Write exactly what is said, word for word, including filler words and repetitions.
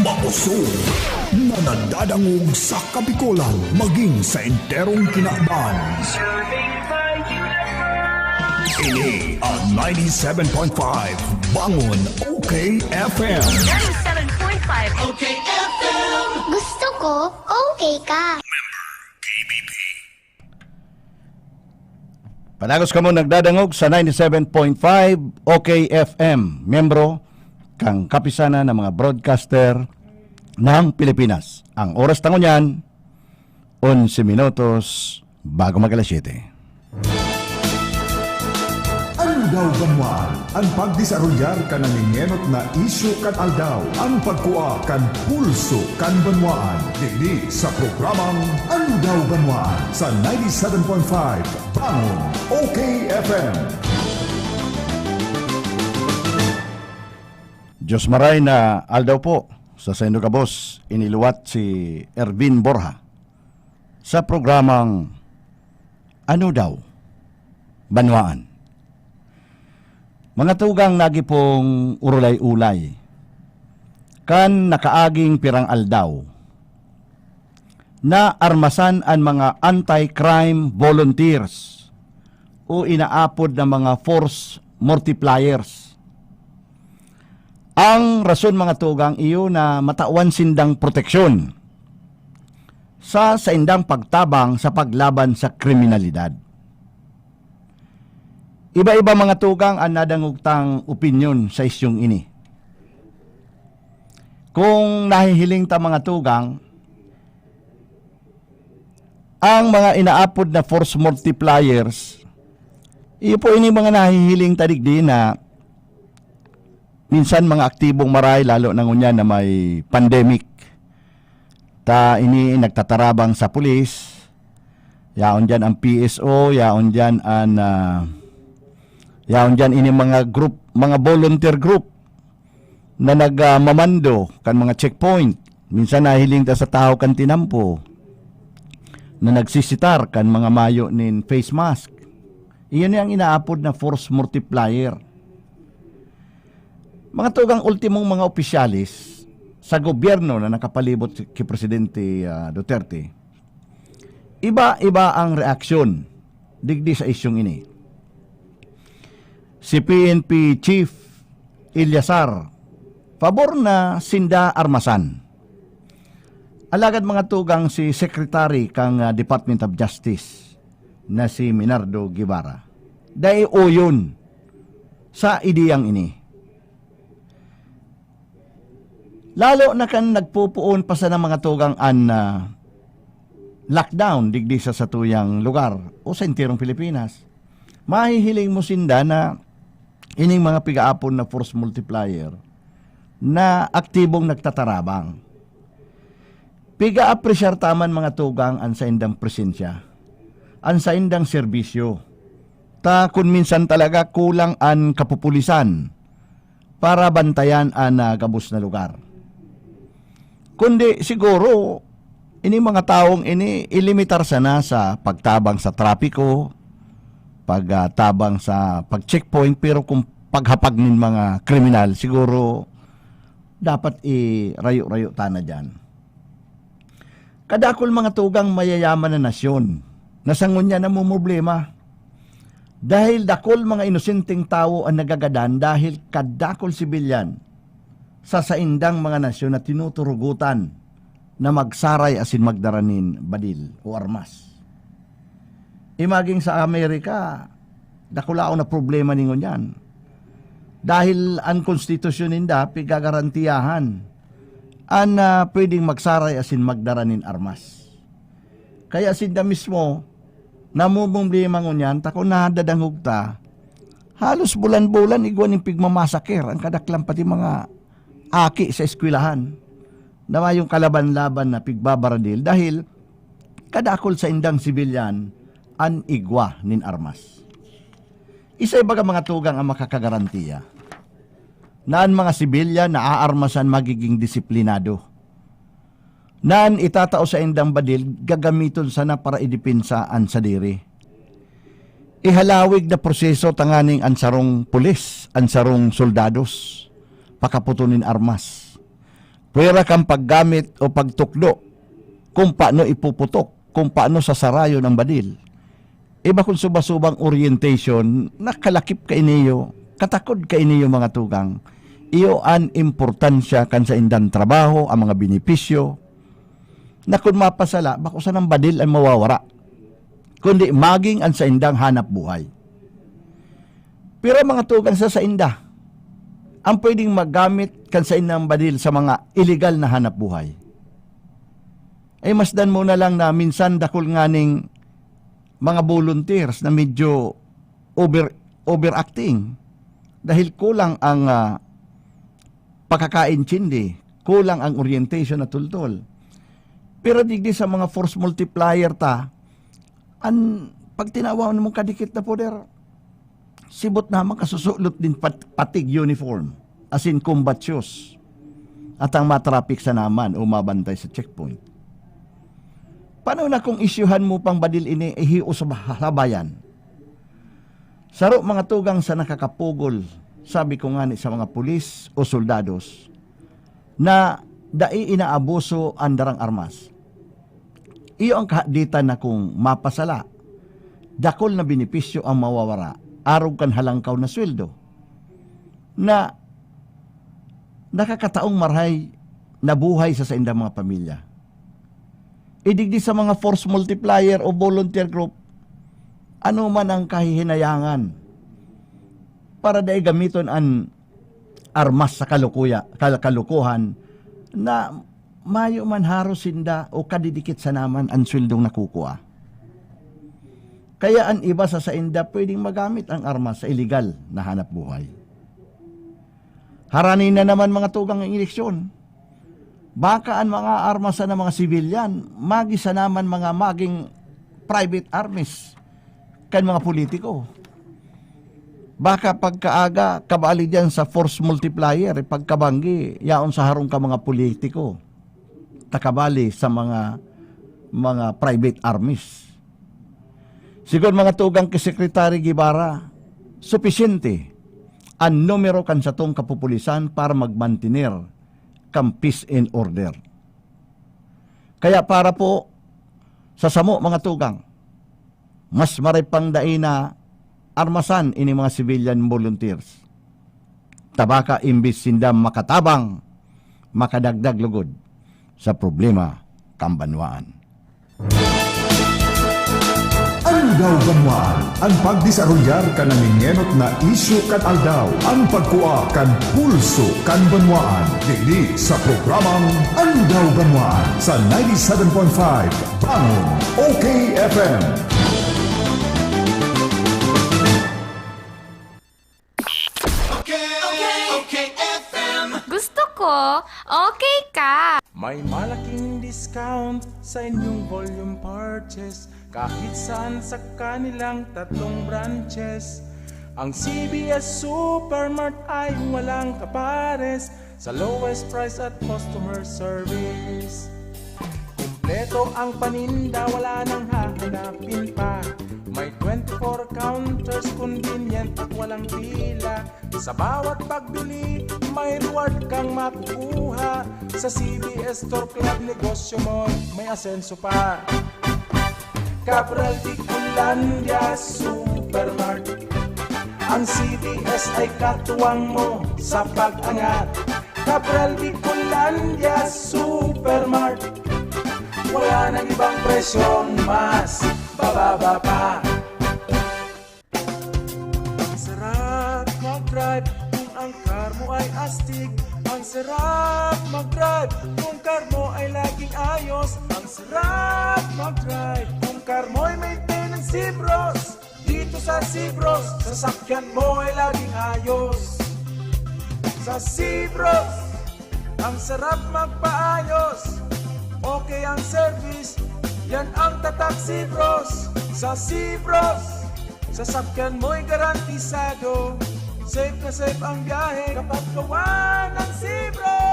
Mausog na nadadangog sa Kabikolan maging sa enterong kinaban. Ini ang ninety-seven point five Bangon O K F M. Ninety-seven point five O K F M. Gusto ko, okay ka. Padagos kamo nagdadangog sa ninety-seven point five O K F M, miyembro kan Kapisanan ng mga Broadcaster ng Pilipinas. Ang oras ta ngunyan, onse minutos bago mag alas siyete. Ano daw banwaan? An pagdesarolyar kan nangengenot na isyu kan aldaw, an pagkua kan pulso kan banwaan. Digdi sa programang Ano Daw Banwaan sa ninety-seven point five Bangon O K F M. Diyos maray na aldaw po sa saindo gabos, iniluwat si Ervin Borja sa programang Ano Daw Banwaan. Mga tugang, nagi pong urulay-ulay kan nakaaging pirang aldaw na armasan an mga anti-crime volunteers o inaapod na mga force multipliers. Ang rason, mga tugang, iyo na matawan sindang proteksyon sa saindang pagtabang sa paglaban sa kriminalidad. Iba-iba, mga tugang, ang nadangog tang opinyon sa isyung ini. Kung nahihiling ta, mga tugang, ang mga inaapod na force multipliers, iyo po ini mga nahihiling ta digdi na minsan mga aktibong maray, lalo na ngunyan na may pandemic. Ta ini nagtatarabang sa pulis, yaon diyan ang P S O, yaon diyan an, ah, yaon diyan ini mga group, mga volunteer group na nag, ah, mamando kan mga checkpoint. Minsan nahiling ta sa tahaw kan tinampo na nagsisitar kan mga mayo nin face mask. Iyan ang inaapod na force multiplier. Mga tugang, ultimong mga opisyales sa gobyerno na nakapalibot ki Presidente, ah, Duterte, iba-iba ang reaksyon digdi sa isyung ini. Si P N P Chief Eleazar, pabor na sinda armasan. Alagad, mga tugang, si Secretary kan, ah, Department of Justice na si Minardo Guevara, dai oyon sa ideyang ini. Lalo na kan nagpopoon pa sana, mga tugang, an, ah, lockdown digdi sa satuyang lugar o sa enterong Pilipinas. Mahihiling mo sinda na ining mga pigaapon na force multiplier na aktibong nagtatarabang. Piga-apresyar ta man, mga tugang, an saindang presensya, an saindang serbisyo. Ta kun minsan talaga kulang an kapupulisan para bantayan an, ah, gabos na lugar. Kundi siguro, ini mga tawong ini ilimitar sana sa pagtabang sa trapiko, pagtabang sa pag-checkpoint, pero kung paghapag nin mga kriminal, siguro dapat irayo-rayo ta na diyan. Kadakul, mga tugang, mayayaman na nasyon na sa ngunyan namomroblema. Dahil dakul mga inosenteng tawo an nagagadan dahil kadakul sibilyan sa saindang mga nasyon na tinuturugutan na magsaray asin magdara nin badil o armas. Imagine sa Amerika, dakulaon na problema nin ngunyan. Dahil an konstitusyon ninda pigagarantiyahan an, ah, pwedeng magsaray asin magdara nin armas. Kaya sinda mismo namomroblema ngunyan, ta kun nadadangog ta, halos bulan-bulan igwa nin pigmamasaker an kadaklan pati mga aki sa eskwelahan na mayong kalaban-laban na pigbabaradil dahil kadakul saindang sibilyan an igwa nin armas. Isay baga, mga tugang, ang makakagarantiya na an mga sibilyan na aarmasan magiging disiplinado, na an itatao saindang badil gagamiton sana para idepensa an sadiri? Ihalawig na proseso tanganing an sarong pulis, an sarong soldados, pakaputon nin armas. Pwera kan paggamit o pagtukdo kung paano ipuputok, kung paano sasarayon ang badil. Iba kun suba-subang orientation, nakalakip kainiyo, katakod kainiyo, mga tugang. Iyo an importansya kan saindang trabaho, ang mga benepisyo, na kun mapasala, bako sanang badil an mawawara, kundi maging an saindang hanap buhay. Pero mga tugang, sa sainda, ang pwedeng magamit kan saindang badil sa mga iligal na hanap buhay. Ay masdan mo na lang na minsan dakul nganing mga volunteers na medyo over, overacting dahil kulang ang, ah, pakakaintindi, kulang ang orientation na tultol. Pero digdi sa mga force multiplier ta, an pagtinawan mong kadikit na poder, sibot na makasusulot din pat-, patig uniform, asin combat shoes, at ang matrapik sa naman o mabantay sa checkpoint. Paano na kung isyuhan mo pang badil ini, ihios sa bah-, habayan? Saro mga tugang sa nakakapugol, sabi ko ngani sa mga pulis o soldados, na dai inaabuso an darang armas. Iyo ang kahaditan na kung mapasala, dakul na benepisyo ang mawawara, arog kan halangkaw na sweldo, na nakakataong marahay na buhay sa saindang mga pamilya. Idigdi sa mga force multiplier o volunteer group, ano man ang kahihinayangan para dai gamiton an armas sa kalukuya-, kal-, kalukuhan na mayo man haros sinda o kadidikit sana man an sweldong nakukua. Kaya an iba sa sainda pwedeng magamit ang armas sa iligal na hanap buhay. Harani na naman mga tugang ang eleksyon. Baka an mga armas na mga sibilyan, magi sana man mga maging private armies kan mga politiko. Baka pagkaaga, kabali diyan sa force multiplier, eh, pagkabanggi, yaon sa harong ka mga politiko, takabali sa mga, mga private armies. Sigon mga tugang ki Secretary Guevara, supisyente an numero kan satong kapupulisan para magmantener kan peace and order. Kaya para po sa samo, mga tugang, mas maray pang dai na armasan ini mga civilian volunteers. Ta baka imbis sinda makatabang, makadagdag lugod sa problema kan banwaan. Aldaw Banwaan, ang pagdesarolyar kan nangengenot na isyu kan aldaw, ang pagkua kan pulso kan banwaan. Digdi sa programang Aldaw Banwaan sa ninety-seven point five Bangon, O K F M. Okay, okay, okay, F M. Gusto ko, okay ka. May malaking discount sa inyong volume purchase kahit saan sa kanilang tatlong branches. Ang C B S Supermart ay walang kapares sa lowest price at customer service. Kompleto ang paninda, wala nang hahanapin pa. May twenty-four counters, convenient at walang pila. Sa bawat pagbili, may reward kang makukuha. Sa C B S Store Club, negosyo mo may asenso pa. Cabral Bicolandia Supermart. Ang C B S ay katuwang mo sa pag-angat. Cabral Bicolandia Supermart. Wala nang ibang presyong mas bababa pa. Ang sarap mag-drive kung ang car mo ay astig. Ang sarap mag-drive kung car mo ay laging ayos. Ang sarap mag-drive kung car mo ay maintenance, Sibros. Dito sa Sibros, sasakyan mo ay laging ayos. Sa Sibros, ang sarap magpaayos. Okay ang service, yan ang tatak Sibros. Sa Sibros, sasakyan mo'y garantisado. Safe na safe ang biyahe kapag gawa ng Sibros.